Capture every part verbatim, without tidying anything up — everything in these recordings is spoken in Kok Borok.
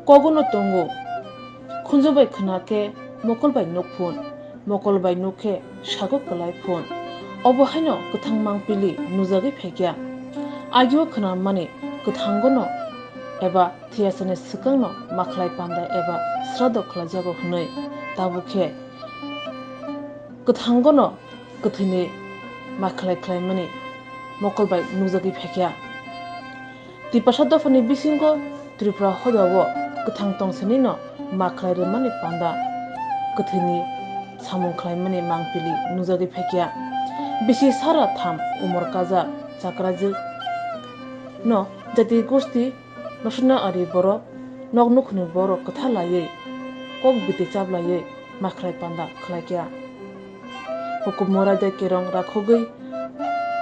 Kogono tongo, khunju bai khna khe mokol bai nuk phun, mokol bai nuk khe sago kwlai phun. Obo haino kwthang mangpili nujagwi phaikya. Agio khna mani kwthangono eba thiyasani swkangno makhlai panda eba srado khlaijago hwnwi. Tabuk khe kwthangono kwthwini makhlai khlaimani mokol bai nukjagwi phaikha. Tiprasa dophani bisingo Tripura hodao kwthang tongsanino makhlai rwmani panda kwthwini samung khlaimani mangpili nukjagwi phaikha. Bisi sara tham umor kajak Chakrajwk no jati gosti nosna ari borok nok nukhungni borok kwtha laiwi kok biti chaplaiwi makhlai panda khlaikha. Hukumu raida kerong rakhogwi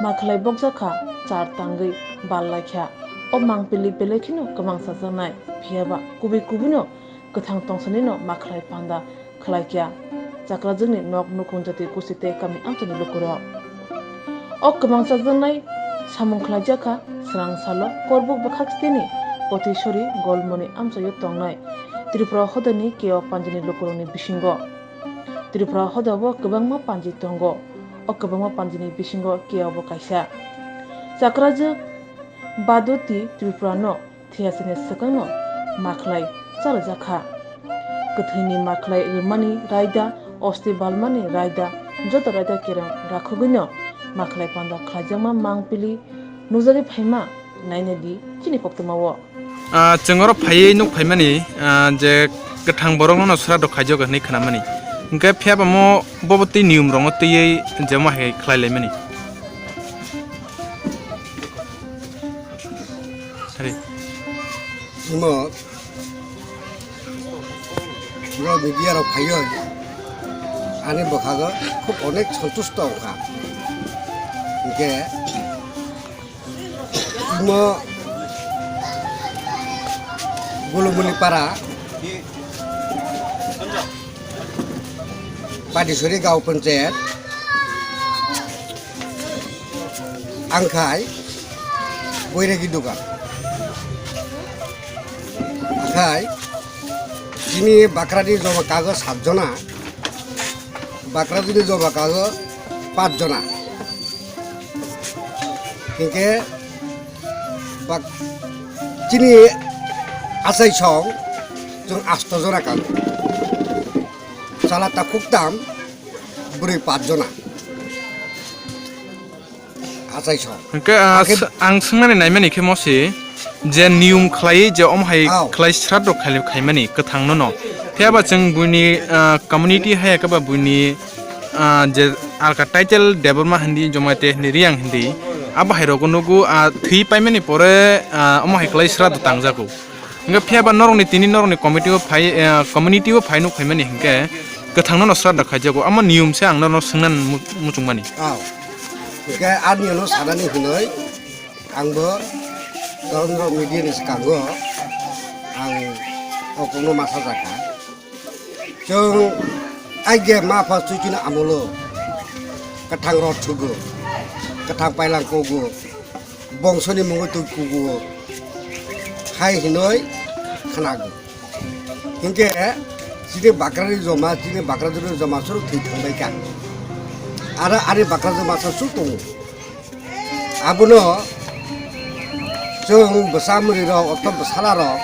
makhlai bokjakha, char tangwi bal laikha. O mangpili belai kheno kwmang chajaknai, phiyaba kubui kubuino kwthang tongsanino makhlai panda khlaikha Chakrajwkni nok nukhung jati gosti tei kami amchaini lukurok. O kwmang chajaknai samung khlaijakha srang salo Korbuk bwkhak steni Potisori Golmoni amchaio tongnai Tripura hodani Keo panjini lukurokni bisingo. Tripura hodao kwbangma panji tongo. O kwbangma panjini bisingo Keobo kaisa. Chakrajwk Badoti Tripurano thiyasini swkangno makhlai chalajakha. Kwthwini makhlai rwmani raida, osti balmani raida, joto raida kerong rakhogwino makhlai panda khlaijakma mangpili nukjagwi phaima nainadi chini koktwmao. Ah, chwng oro phaiwi nuk phaimani, ah, je kwthang borokno no srado khaijago hinwi khnamani. Hinkhe phiya bamo bobo twi niyom rokno twiwi jemo hai khlai laimani. Hari. Imo bro media rok phaiwi ani bwkhago khub onek santusto wngkha. Hinkhe imo Gulumuni para Padisori gaon panchayat. Angkhai Boiragi dugan. Angkhai chini bakrani joma kago sat jona, bakrajwkni joma kago pach jona. Hinkhe bak-, chini achai song chwng asto jona kago. Chala takhuk tam bwrwi pach jona. Achai song. Hwnkhe, ah, Hwnkhe s-, ang swngnani naimani khe mosi je niyom khlaiwi je omo hai Ao. Khlai sraddho khai-, khaimani kwthangno no. Phiya ba chwng buini, ah, community hai khe ba buini, ah, je alka title Debbarma hindi, Jomaite hindi, Riyang hindi, abo hai rogo nugo, ah, thwi paimani pore, ah, omo hai khlai sraddho tangjago. Hingke phiya ba norokni tini norokni committee o phai, eh, community o phai nuk phaimani hingke kwthangno no sraddha khaijago. Amo niyom se ang norokno swngna mu-, muchungmani. Aw. Hingke ani ano sanani hinoi ang bo norok media ni swkango ang okongno masa jakha. Chwng aige ma pha chuchino amolo kwthang rot thugo, kwthang pailang kogo. Bongsoni mungwi twi kubuo hai hinoi khwnago. Hinkhe chini bakrani joma, chini bakrajwkni joma chwrwk thwi thangbaikha. Aro ani bakrajwk masa chwk tongo. Abono chwng bwsa mwrwirok, okto bwsalarok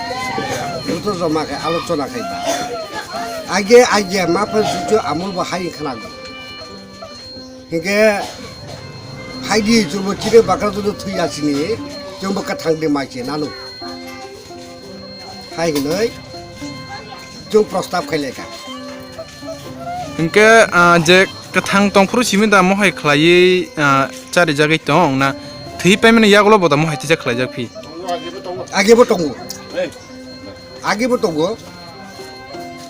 joto joma khe alochona khaiba. Aige aige ma phan suchu amulbo hai khwnago. Hinkhe phaidi chwngbo chini bakrajwkno thwi yachini, chwngbo kwthang de mai se nanu. Hai hinoi chwng prostab khai lekha. Hinkhe, ah, je kwthang tongphuru simi da mohai khlaiwi, ah, charijagwi tong na thwi paimani yagulo bo da mohai tisa khlaijak phi? Agebo tongo. Agebo tongo.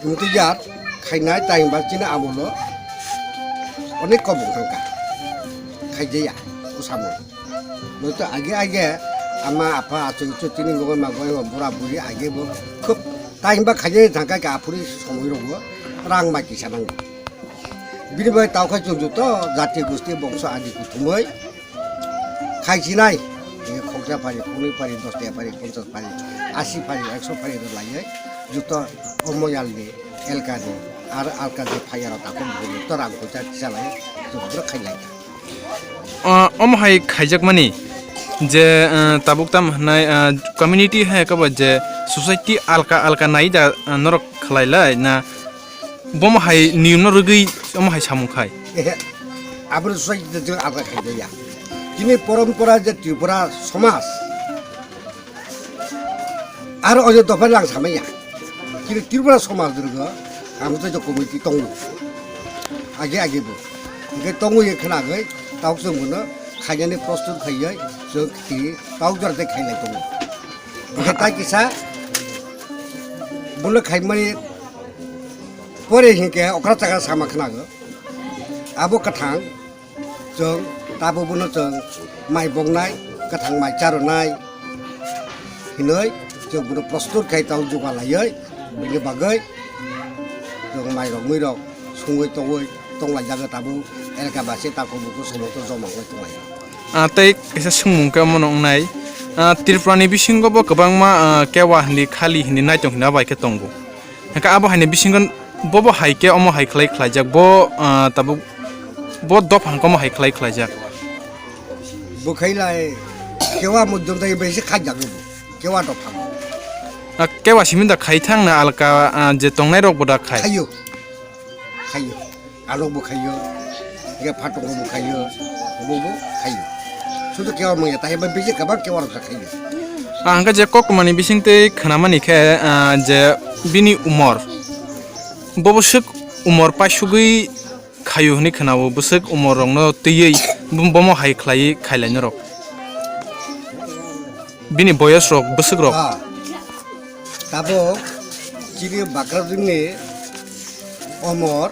Wngtwi ya khainai tei hwnba chini amolo onek kobong thangkha. Khaijaya o samung. Noito age age ama apha achuk chuk chini gogoi ma goi bura buri agebo khub tai hwnba khaijaya thangkha khe aphuru somoi rogo rang mai kisa nango. Bini bai tao khai chwng joto jati gosti bongso adi kuthumoi. Khaichinai, eh, khoksa phari, khonwi phari, dos taka phari, ponchas phari, asi phari, ekso phari rw laiwi. Joto o moyalni, elkani, ar alkani phaiya rok takhuk bukhuk joto rang poisa kisa lai, joto khailai. O, omo hai khaijakmani je, eh, tabuk tam hwnai, eh, community hai kabo je society alka alka nai da, eh, norok khlai lai na bomo hai niyom no rwgwi omo hai samung khai? Ehe, aboni society je alka khaijaya. Chini porompora je Tripura somaj, aro ojo dopha lang samaya. Chini Tripura somaj rwgo, ang tei committee tongo. Age age bo. Hingke tongo ye khna gai, tau chwng bono khainani prostur khaiye, chwng kiti tau jora tei khailai tongo. Hingke tai kisa, bono khaimani pore hingke okra chakra sama khna go. Abo kwthang, chwng tabuk bono chwng mai bongnai, kwthang mai charonai hinwi chwng bono prostur khai tong jugalaiwi, bini bagwi chwng mai rok mui rok sungwi tongwi tonglaijagwi tabuk elaka basi takhuk bukhuk somoto joma wngwi tonglaio. Ah, tei kaisa swngmung khe omono wngnai, ah, Tripura ni bisingo bo kwbangma, ah, kewa hindi khali hindi naitong hinwi bai khe tongo. Hingke abo haini bisingo bobo hai khe omo hai khlai khlaijak, bo, ah, tabuk bo dophang khe omo hai khlai khlaijak. Bo khai lai kewa mujung tai besi khaijak bo. Kewa dophang. Ah, kewa simi da khai thang na alka, ah, je tongnai rok bo da khai. Khayo. Khayo. Alok bo khayo, hingke phatok bo khayo, obo bo khayo. Sudu kewa manya, tai ba bisi kabang kewa rok khayo. Ah, hingke je koktwmani bising tei khnamani khe, ah, je bini umor, bobo swk umor paisugwi khayo hwnwi khnao, bwswk umor rokno twiwi bo-, bomo hai khlaiwi khailai norok. Bini boyos rok, bwswk rok. Ah. Tabuk chini Bakrajwngni omor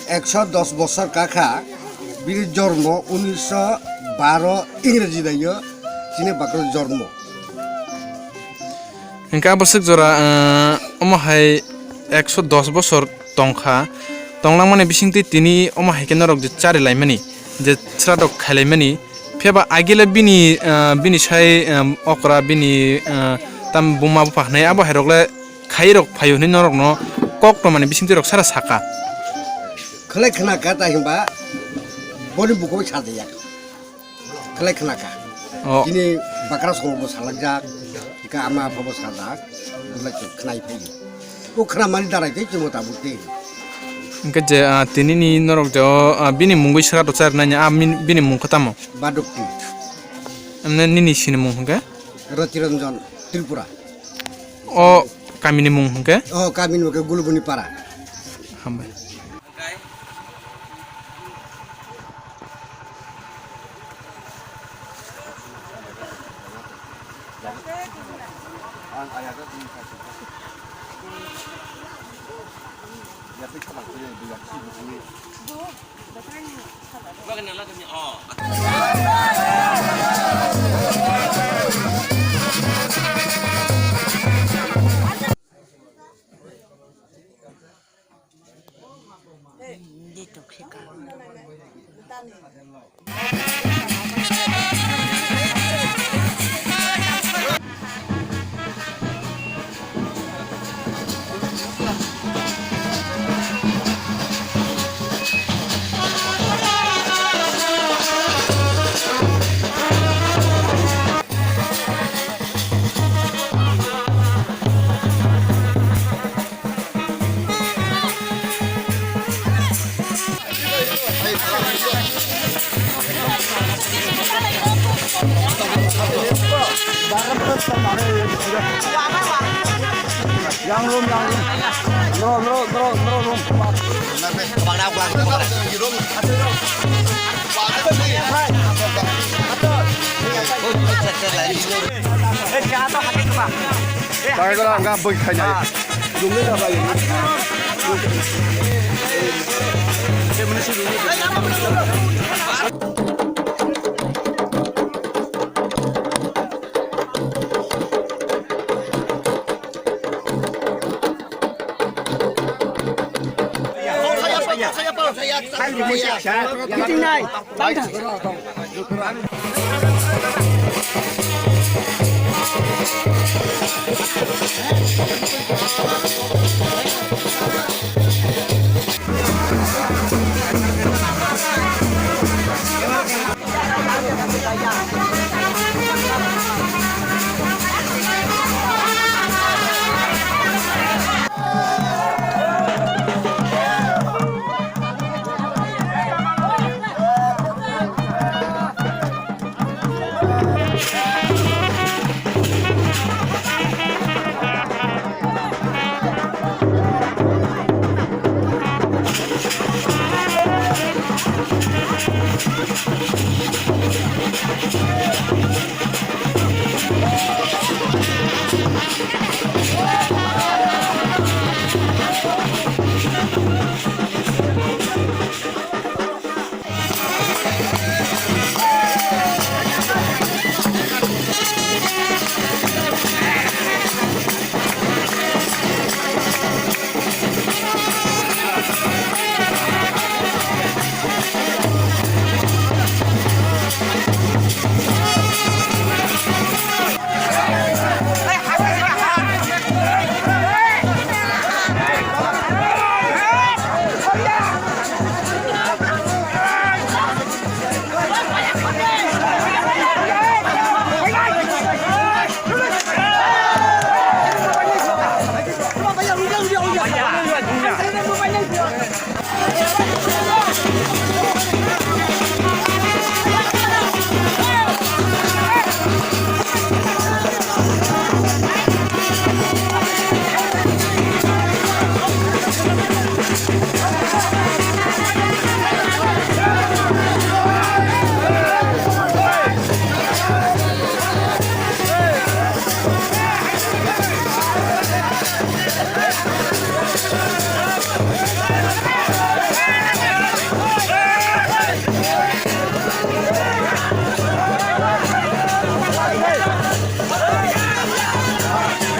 ekso dos bosor kakha, bini jormo unisho baro Ingreji daio chini Bakrajwng jormo. Hingke aboswk jora, eh, omo hai ekso dos bosor tongkha, tonglangmani bisingtwi tini omo hai khe norok je charilaimani, je sradok khailaimani, phiyaba agile bini, ah, bini sai, ah, okra bini, ah, tam buma bupha hwnwi abo hai rok le khai rok phaio hwnwi norok no kok tongmani bisingtwi rok sara saka. Khlai khna kha ta himba boni bukhuk sajaya. Khlai khna kha. Oh. Chini bakra song bo salak jak, ika ama apa bo sajak, ulai khe khnai phai. O khna mani darai tei chimo tabuk tei. Hingke je, ah, tini ni norok je, ah, bini mungwi sra rok char nai, ah, bini mung khe tamo? Badukti. Amne nini sini mung hingke? Roti Ranjan Tripura. O kamini mung hingke? O kamini mung khe Guluguni Para. Hambai. Yang room, yang room. Bro, bro, bro, bro, room. Pakai kau angka bui khai nai.